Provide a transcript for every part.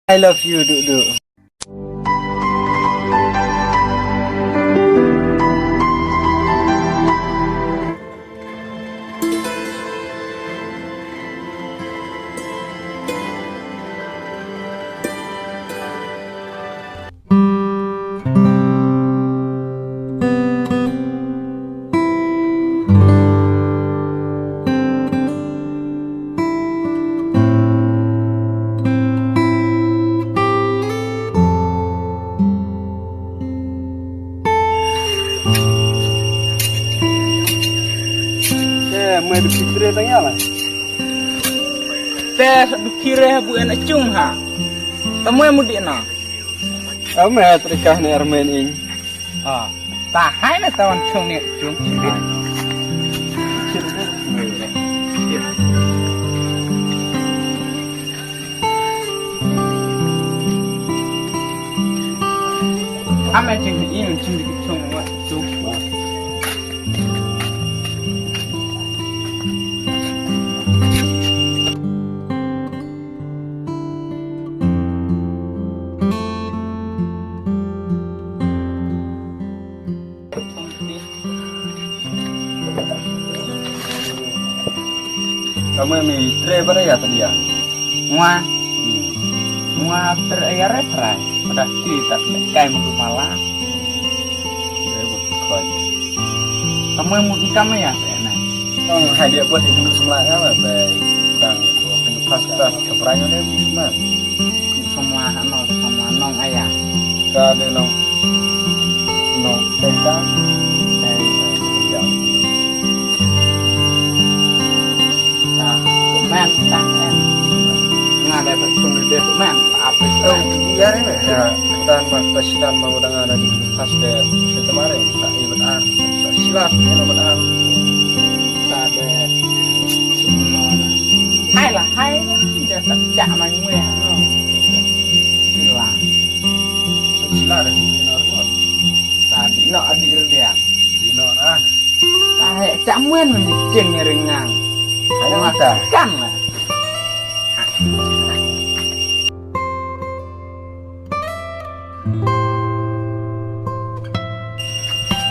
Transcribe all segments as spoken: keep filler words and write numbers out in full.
I love you, Duh Duh. Eh, me du pitre tang ïa la. Te du kire bu en acung ha. Te me mudi na. Ame trika ne armen ing. Ah, ta hai ne tawan chung ne chung. Ame chung ne ing chung di chung wa chung. Ka me mi tre ba da ya ta dia. Nga. Hmm. Nga tre ya re tre. Pada ti ta kai mu mala. Ka me mu ka me ya te na. Ong hai dia buat itu semua nga ba. Tang. Pas kita keperangan dia semua. Semua ano, semua nong aya. Ka de nong. Nong tentang. Tentang. Ya. Ta, men ta, eh. Nga de ba chung de men. Apa itu? Ya, ya. Kita mah kesian mau dengan ada di pas de. Kemarin tak ibat ah. Silas ni nomor ah. Sa de. Hai la hai la. Ida tak jak mai mui ha no. Sila. Sila de sila no. Sa di no adi dia. Di no ah. Sa hai cak muen mesti ceng ringang. Hai la mata. Kan la.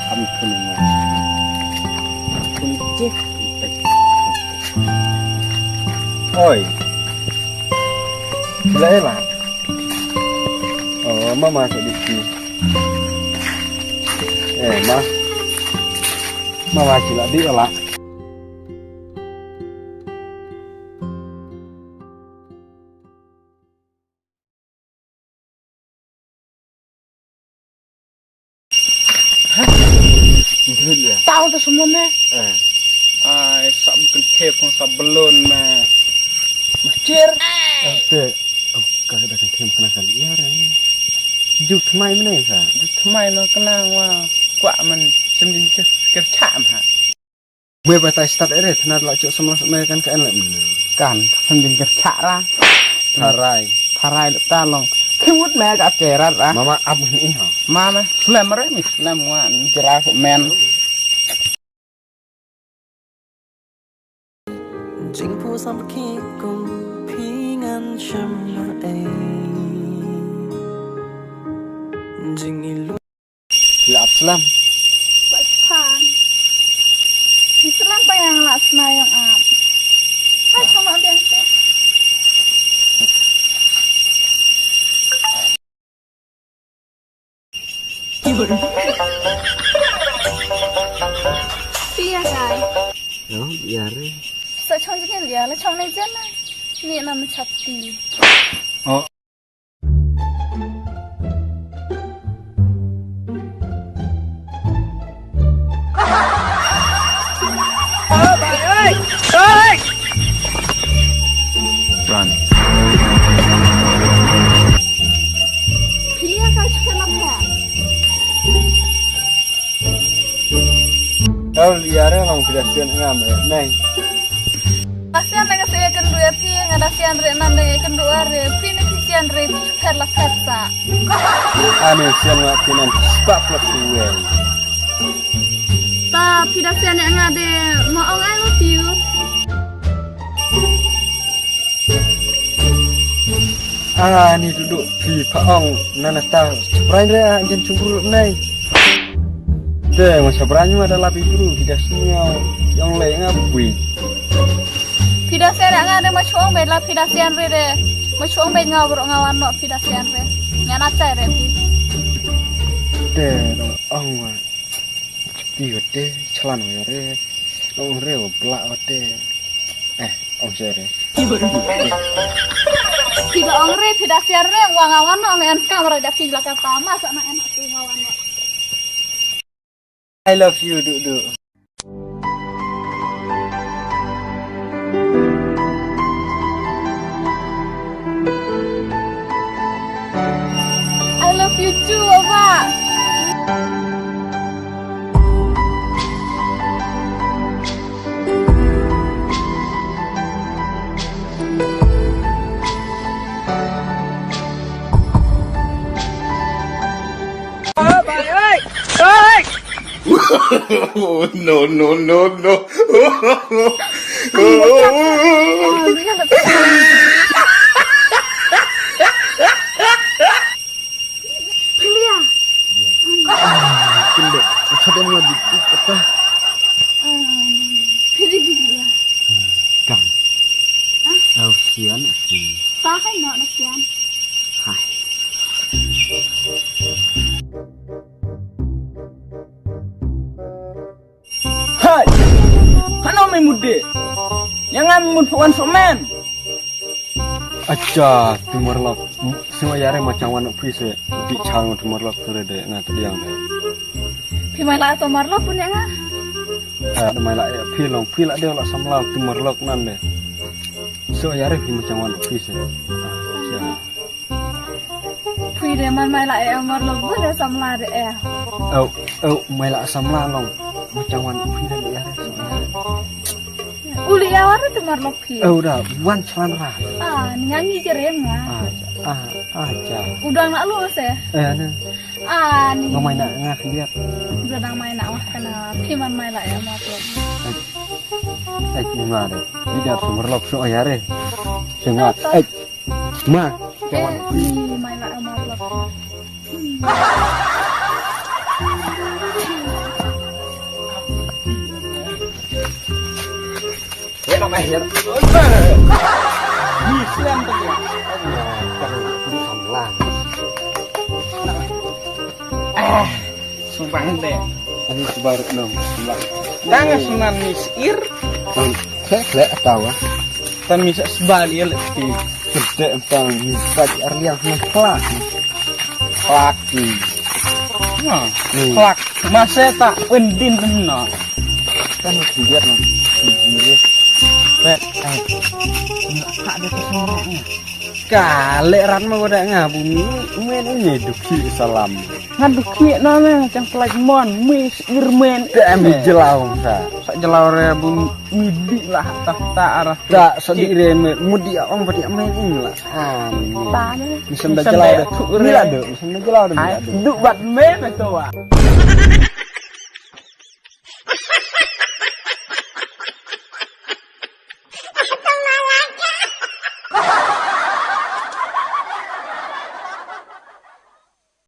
Am khun ma. Khun cik. Oi. Sila ela. Oh, mama sa di sini. Eh, ma. Mama sila di ela. Tao ta semua me. Eh. Ai, sab kan kep kong sab belon me. Macir. Te, oh, ka da kan tem kena kan iya re. Juk mai mene sa. Juk mai ma kena wa. Kwa man sem din ker ker cha ma. Mui ba tai start ere, thanar la chok samla samla kan ka en lem. Kan, kan bin ker chak la. Tharai. Tharai lep ta long. Kimut me ka kerat la. Mama ap ni ha. Mama, slem re mi, slem wa, jera ko men. Jingpyrsad ki kum pyngan shem na ei. Jing i lu. Phi la ap slem. Ba chipang. Phi slem pa yang la sna yang ap. Hai chong ma biang te. Phi ya kai. No, ya re. Sa chong jingin ya la chong ne jen na. Ni na ma chap ti. Oh. Run. Phi ïa ka shikha na pha. Tau liare long phi da sian ngam eh nai. Nga sian da nga sa ïa kynduh ïa phi, nga da sian re nam da nga ïa kynduh ïa re, phi ne phi sian re phi phet la phet sa. Ani sian nga phi nan spak la phi wei. Ta phi da sian ïa nga de, nga ong I love you. Ah, ni duduk phi pha ong na na ta. Chabrang re ah, jan chumbru nai. Te, ma chabrang ma da labi bru, kita sini au. Yang le nga bui. Phi da sian nga de ma chuong bad la phi da sian re de. Ma chuong bad nga bro nga wan no phi da sian re. Nga na chai re phi. Te, dong ong wa. Chti wa te, chalan wa re. Dong re wa bla wa te. Eh, ong se re. Phi da ong re, phi da sian re, wa nga wan no, nga en kamera da phi la ka ta ma sa na en tu nga wan no. I love you, Dudu. I love you too, Ava. No, no, no, no. Phi lia. Phi lia. Phi lia. Kam. Hah? Au sian. Ta hai no na sian. Hai. Hai. Hano me mudde. Yang am mud puan somen. Acha, Tumarlok. Sima yare ma chang wan phi se. Di chang Tumarlok tu re de na tu diang de. Phi mai la Tumarlok pun yang ah. Ah, mai la ya phi long phi la de la samla Tumarlok nan de. So yare phi ma chang wan phi se. Ah, sian. Phi de man mai la e amar lo bu de samla de e. Au, au, mai la samla long. Ma chang wan phi de ya re so. Uli ya war te mar lo phi. Au da, wan chlan ra. Ah, ni ngi jerem nga. Ah, ah, ah, ja. Udang na lo se. Eh, ne. Ah, ni. Ngo mai na nga khliat. Udah dang mai na wah kana phi man mai la e amar lo. Eh, ni ma de. Ni da sumar lok so ya re. Sing wat. Eh. Ma, eh, mai la ma la. Ya, mai ya. Ni sian tu ya. Kan samla. Eh. Sumbang de. Ani sebar no. Tang sunan misir. Tan kle kle atawa. Tan misa sebar ya lek ti. Kete tang misa arliang na klak. Klak ni. Nah, klak. Masa tak pendin na. Kan harus lihat no. Ini. Bet, eh. Ini kak dia kesini. Ka leh rat ma ko da nga bu mi men ne dukhi salam. Nga dukhi na me chang plak mon mi ir men. Te mi jelaw sa. Sa jelaw re bu mi di lah ta ta arah. Da sa di re me mu di ong ba di men in la. Amin. Misan da jelaw de. Mi la de, misan da jelaw de. Du bat me me to wa.